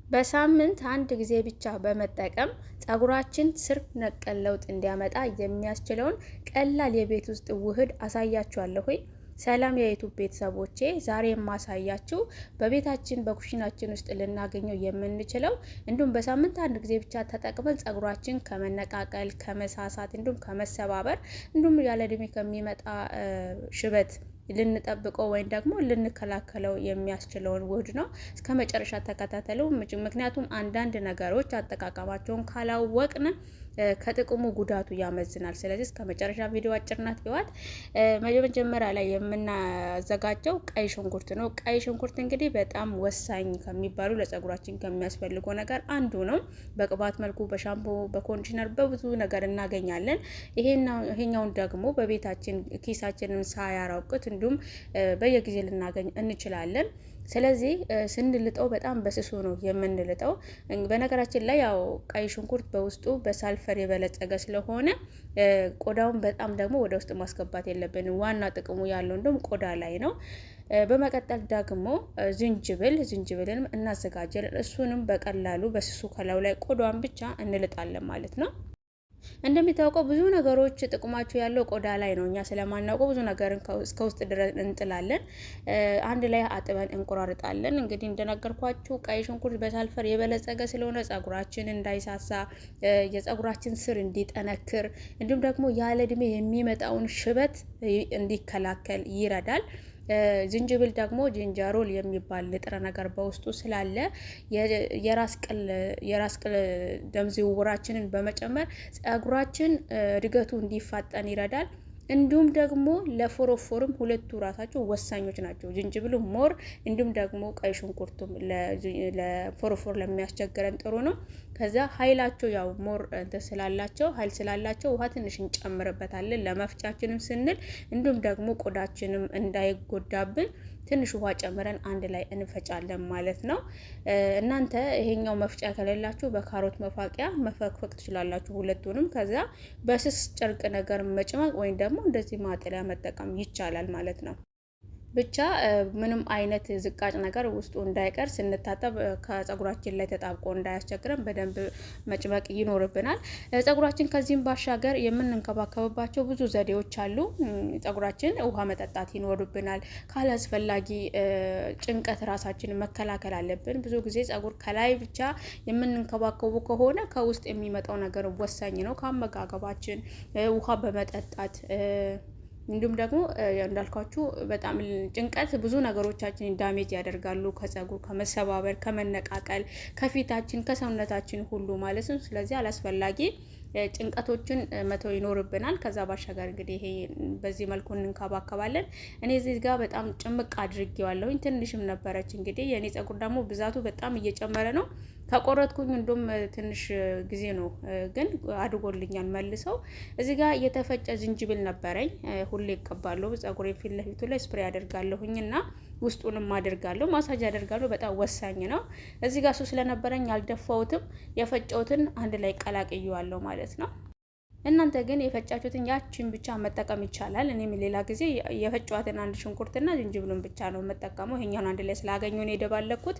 በሳምንት አንድ ጊዜ ብቻ በመጠቀም ፀጉራችን ስር ነቀል ለውጥ እንዲያመጣ የሚያስችለውን ቀላል የቤት ውስጥ ውህድ አሳያችኋለሁኝ። ሰላም የ YouTube ቤተሰቦቼ፣ ዛሬ የማሳያችሁ በቤታችን በኩሽናችን ውስጥ ልናገኘው የምንችለው እንዲሁም በሳምንት አንድ ጊዜ ብቻ ተጠቅመን ፀጉራችን ከመነቃቀል፣ ከመሳሳት እንዲሁም ከመሰባበር እንዲሁም ያለ እድሜ ከሚመጣ ሽበት ልንጠብቀው ወይም ደግሞ ልንከላከለው የሚያስችለውን ውህድ ነው። እስከ መጨረሻ ተከታተሉ። ምክንያቱም አንዳንድ ነገሮች አጠቃቀማቸውን ካላወቅን ከጥቅሙ ጉዳቱ ያመዝናል። ስለዚህ እስከ መጨረሻ ቪዲዮ አጭር ናት እዩዋት። መጀመሪያ ላይ የምናዘጋጀው ቀይ ሽንኩርት ነው። ቀይ ሽንኩርት እንግዲህ በጣም ወሳኝ ከሚባሉ ለጸጉራችን ከሚያስፈልገው ነገር አንዱ ነው። በቅባት መልኩ፣ በሻምፖ፣ በ conditioner በብዙ ነገር እናገኛለን። ይሄኛውን ደግሞ በቤታችን ኪሳችንን ሳያራቁት እንዲሁም በየጊዜ ልናገኝ እንችላለን። ስለዚህ ስንልጠው በጣም በስሱ ነው የምንልጠው። በነገራችን ላይ ያው ቀይ ሽንኩርት በውስጡ በሳልፈር የበለጸገ ስለሆነ ቆዳውን በጣም ደግሞ ወደ ውስጥ ማስገባት የለብንም። ዋና ጥቅሙ ያለው እንደውም ቆዳ ላይ ነው። በመቀጠል ደግሞ ዝንጅብልንም እናዘጋጃለን። እሱንም በቀላሉ በስሱ ከላዩ ላይ ቆዳዋን ብቻ እንልጣለን ማለት ነው። እንደሚታወቀው ብዙ ነገሮች ጥቅማቸው ያለው ቆዳ ላይ ነው። እኛ ስለማናውቀው ብዙ ነገርን እስከ ውስጥ ድረስ እንጥላለን። አንድ ላይ አጥበን እንቆራርጣለን። እንግዲህ እንደነገርኳችሁ ቀይ ሽንኩርት በሳልፈር የበለጸገ ስለሆነ ጸጉራችን እንዳይሳሳ፣ የጸጉራችን ስር እንዲጠነክር እንዲሁም ደግሞ ያለ እድሜ የሚመጣውን ሽበት እንዲከላከል ይረዳል። ዝንጅብል ደግሞ gingerol የሚባል ንጥረ ነገር በውስጡ ስላለ የራስ ቅል ደም ዝውውራችንን በመጨመር ጸጉራችን እድገቱ እንዲፋጠን ይረዳል። እንዲሁም ደግሞ ለፎሮፎርም ሁለቱ ራሳቸው ወሳኞች ናቸው። ዝንጅብሉ more እንዲሁም ደግሞ ቀይ ሽንኩርቱም ለፎሮፎር ለሚያስቸግረን ጥሩ ነው። ከዛ ኃይላቸው ያው more እንትን ስላላቸው ኃይል ስላላቸው ውሃ ትንሽ እንጨምርበታለን ለመፍጫችንም ስንል እንዲሁም ደግሞ ቆዳችንም እንዳይጎዳብን ትንሽ ውሃ ጨምረን አንድ ላይ እንፈጫለን ማለት ነው። እናንተ ይሄኛው መፍጫ ከሌላችሁ በካሮት መፋቂያ መፈቅፈቅ ትችላላችሁ ሁለቱንም። ከዛ በስስ ጨርቅ ነገር መጭመቅ ወይም ደግሞ እንደዚህ ማጠለያ መጠቀም ይቻላል ማለት ነው። ብቻ ምንም አይነት ዝቃጭ ነገር ውስጡ እንዳይቀር ስንታጠብ ከጸጉራችን ላይ ተጣብቆ እንዳያስቸግረን በደንብ መጭመቅ ይኖርብናል። ጸጉራችን ከዚህም ባሻገር የምንንከባከብባቸው ብዙ ዘዴዎች አሉ። ጸጉራችን ውሃ መጠጣት ይኖርብናል። ካላስፈላጊ ጭንቀት ራሳችንን መከላከል አለብን። ብዙ ጊዜ ጸጉር ከላይ ብቻ የምንንከባከቡ ከሆነ ከውስጥ የሚመጣው ነገር ወሳኝ ነው። ከአመጋገባችን ውሃ በመጠጣት እንዲሁም ደግሞ እንዳልኳችሁ በጣም ጭንቀት ብዙ ነገሮቻችንን damage ያደርጋሉ። ከጸጉር ከመሰባበር፣ ከመነቃቀል፣ ከፊታችን፣ ከሰውነታችን ሁሉ ማለት ነው። ስለዚህ አላስፈላጊ ጭንቀቶችን መተው ይኖርብናል። ከዛ ባሻገር እንግዲህ ይሄ በዚህ መልኩ እንንከባከባለን። እኔ እዚህ ጋር በጣም ጭምቅ አድርጌዋለሁኝ። ትንሽም ነበረች እንግዲህ የእኔ ጸጉር ደግሞ ብዛቱ በጣም እየጨመረ ነው። ከቆረጥኩኝ እንዲሁም ትንሽ ጊዜ ነው ግን አድጎልኛል መልሰው። እዚህ ጋር የተፈጨ ዝንጅብል ነበረኝ። ሁሌ እቀባለሁ ጸጉሬን ፊት ለፊቱ ላይ spray አደርጋለሁኝ እና ውስጡንም አደርጋለሁ፣ ማሳጅ አደርጋለሁ። በጣም ወሳኝ ነው። እዚህ ጋር እሱ ስለነበረኝ አልደፋሁትም። የፈጨሁትን አንድ ላይ ቀላቅየዋለሁ ማለት ነው። እናንተ ግን የፈጫችሁትን ያችን ብቻ መጠቀም ይቻላል። እኔም ሌላ ጊዜ የፈጫዋትን አንድ ሽንኩርትና ዝንጅብሉን ብቻ ነው የምጠቀመው። ይሄኛውን አንድ ላይ ስላገኘሁ ነው የደባለኩት።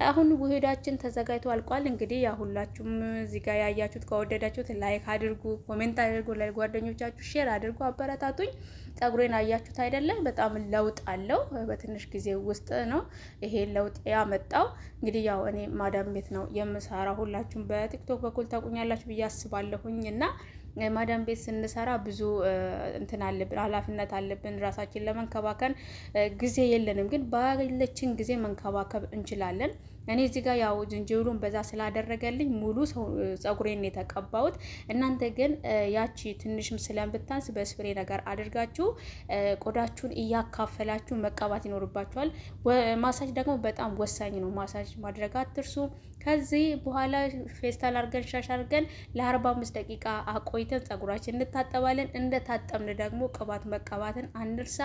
አሁን ውህዳችን ተዘጋጅቶ አልቋል። እንግዲህ ያ ሁላችሁም እዚህ ጋር ያያችሁት ከወደዳችሁት like አድርጉ፣ comment አድርጉ፣ ለጓደኞቻችሁ share አድርጉ፣ አበረታቱኝ። ጠጉሬን አያችሁት አይደለም? በጣም ለውጥ አለው። በትንሽ ጊዜ ውስጥ ነው ይሄ ለውጥ ያመጣው። እንግዲህ ያው እኔ ማዳም ቤት ነው የምሰራ። ሁላችሁም በ TikTok በኩል ታውቁኛላችሁ ብዬ አስባለሁኝ እና ማዳም ቤት ስንሰራ ብዙ እንትን አለብን፣ ኃላፊነት አለብን። ራሳችን ለመንከባከብ ጊዜ የለንም፣ ግን ባለችን ጊዜ መንከባከብ እንችላለን። እኔ እዚህ ጋር ያው ዝንጅብሉን በዛ ስላደረገልኝ ሙሉ ጸጉሬን የተቀባሁት። እናንተ ግን ያቺ ትንሽም ስለምታንስ በስፕሬ ነገር አድርጋችሁ ቆዳችሁን እያካፈላችሁ መቀባት ይኖርባችኋል። ማሳጅ ደግሞ በጣም ወሳኝ ነው። ማሳጅ ማድረግ አትርሱ። ከዚህ በኋላ ፌስታል አድርገን ሻሽ አድርገን ለ45 ደቂቃ አቆይተን ጸጉራችን እንታጠባለን። እንደታጠብን ደግሞ ቅባት መቀባትን አንርሳ።